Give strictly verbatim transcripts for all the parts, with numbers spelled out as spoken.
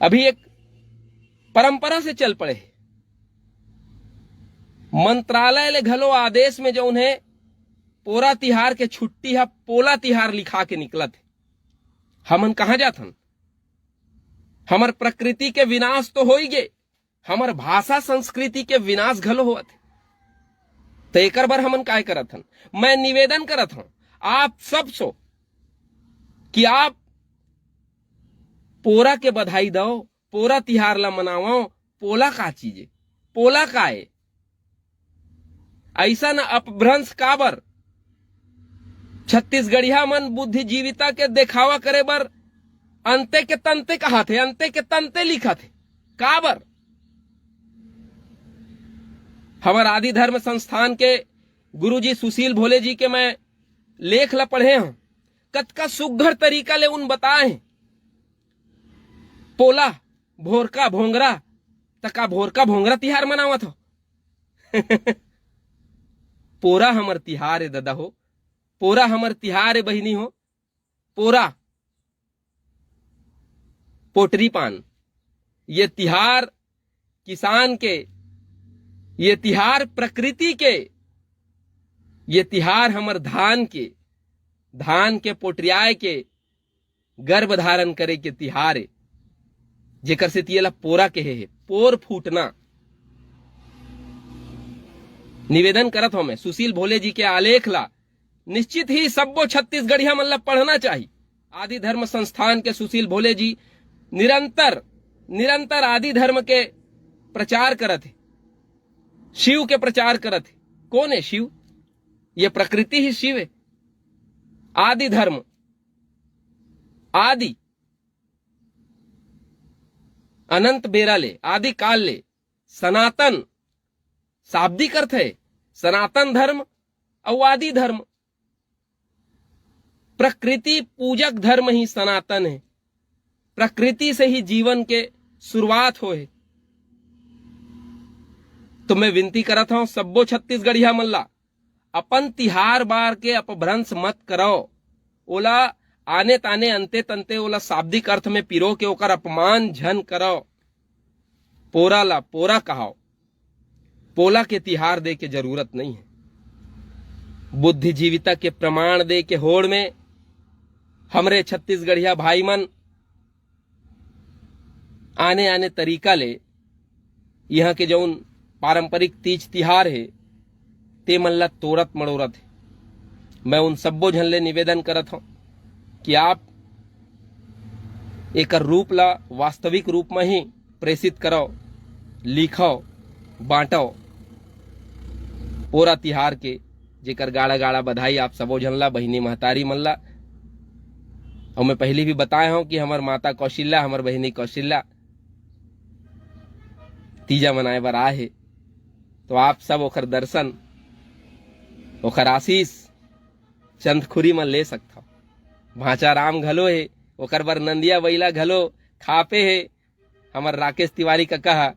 अभी एक परंपरा से चल पड़े हे। मंत्रालय ले घलो आदेश में जौन हे, पोरा तिहार के छुट्टी ह पोला तिहार लिखा के निकलत हे। हमन कहाँ जाथन? हमर प्रकृति के विनाश तो हो ही गे, हमर भाषा संस्कृति के विनाश घलो होवत हे। त एकर बर हमन काय करत हन? मैं निवेदन करत हूं आप सब सो कि आप पोरा के बधाई दव, पोरा तिहार ला मनावव। पोला का चीज हे? पोला का हे? ऐसा न अपभ्रंश काबर? छत्तीसगढ़िया मन बुद्धिजीविता के देखावा करे बर अंते के तंते कहाथे, अंते के तंते लिखत हे। काबर? हमर आदि धर्म संस्थान के गुरुजी सुशील भोले जी के मैं लेख ला पढ़े हूं, कतका सुग्घर तरीका ले उन बताए हे। पोला, भोरका, भोंगरा, त का भोरका भोंगरा तिहार मनावत हो? पोरा हमर तिहार हे ददा हो, पोरा हमर तिहार हे बहिनी हो। पोरा, पोटरी पान, ये तिहार किसान के, ये तिहार प्रकृति के, ये तिहार हमर धान के, धान के पोटरियाए के, गर्भ धारण करे के तिहार हे, जेकर सेती एला पोरा कहे हे, पोर फूटना। निवेदन करत हौं मैं, सुशील भोले जी के आलेख ला निश्चित ही सब्बो छत्तीसगढ़िया मन ला पढ़ना चाही। आदि धर्म संस्थान के सुशील भोले जी निरंतर, निरंतर आदि धर्म के प्रचार करत हे, शिव के प्रचार करत हे। कौन हे शिव? ये प्रकृति ही शिव हे। आदि धर्म, आदि, अनंत बेरा ले, आदि काल ले सनातन, शाब्दिक अर्थ हे सनातन धर्म अउ आदि धर्म। प्रकृति पूजक धर्म ही सनातन हे, प्रकृति से ही जीवन के शुरुआत होए हे। तो मैं विनती करत हौं सब्बो छत्तीसगढ़िया मन ला, अपन तिहार बार के अपभ्रंश मत करव, ओला आने ताने अंते तंते ओला शाब्दिक अर्थ में पिरो के ओकर अपमान झन करव। पोरा ला पोरा कहाव, पोला के तिहार दे के जरूरत नहीं हे। बुद्धिजीविता के प्रमाण दे के होड़ में हमरे छत्तीसगढ़िया भाई मन आने आने तरीका ले इहां के जौन पारंपरिक तीज तिहार हे, ते मन ला तोड़त मड़ोरत हे। मैं उन सब्बो झन ले निवेदन करत हौं कि आप एकर रूप ला वास्तविक रूप में ही प्रेषित करव, लिखव, बांटव। पोरा तिहार के जेकर गाड़ा गाड़ा बधाई आप सबो झन ला, बहिनी महतारी मन ला। अउ मैं पहली भी बताए हौं कि हमर माता कौशिल्या, हमर बहिनी कौशिल्या तीजा मनाए बर आए हे, तो आप सब ओकर दर्शन, ओकर आशीष चंदखुरी म ले सकथव। भांचा राम घलो हे, ओकर बर नंदिया बइला घलो खापे हे हमर राकेश तिवारी कका ह।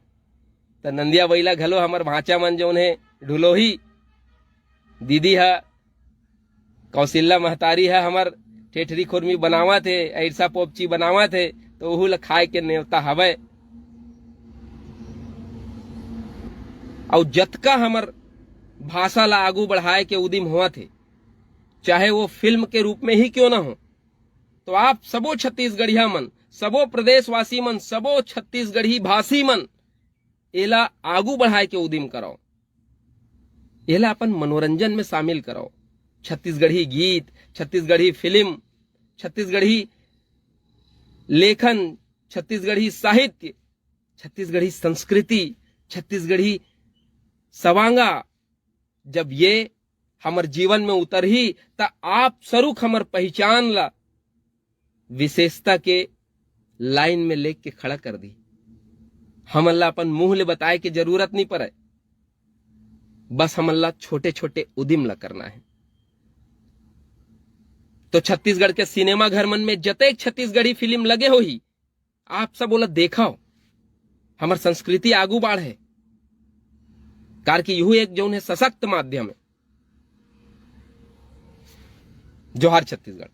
त नंदिया बइला घलो हमर भांचा मन जौन हे ढुलोही दीदी ह, कौशिल्या महतारी ह हमर ठेठरी खुरमी बनावत हे, अइरसा पोपची बनावत हे, तो ओहू ल खाए के नेवता हवय। अउ जतका हमर भाषा ला आगू बढ़ाए के उदिम होवत हे, चाहे वो फिल्म के रूप में ही क्यों ना हो, तो आप सबो छत्तीसगढ़िया मन, सबो प्रदेशवासी मन, सबो छत्तीसगढ़ी भाषी मन एला आगू बढ़ाए के उदिम करव, एला अपन मनोरंजन में शामिल करव। छत्तीसगढ़ी गीत, छत्तीसगढ़ी फिल्म, छत्तीसगढ़ी लेखन, छत्तीसगढ़ी साहित्य, छत्तीसगढ़ी संस्कृति, छत्तीसगढ़ी सवांगा, जब ये हमर जीवन में उतरही, त आप सरुख हमर पहिचान ला विशेषता के लाइन में लेग के खड़ा कर दी। हमन ला अपन मुंह ले बताए के जरूरत नहीं पड़े, बस हमन ला छोटे-छोटे उदिम ला करना हे। तो छत्तीसगढ़ के सिनेमा घर मन में जतेक छत्तीसगढ़ी फिल्म लगे होही, आप सब ओला देखव, हमर संस्कृति आगू बाढ़े, कार कि इहू एक जौन हे सशक्त माध्यम हे। जोहार छत्तीसगढ़।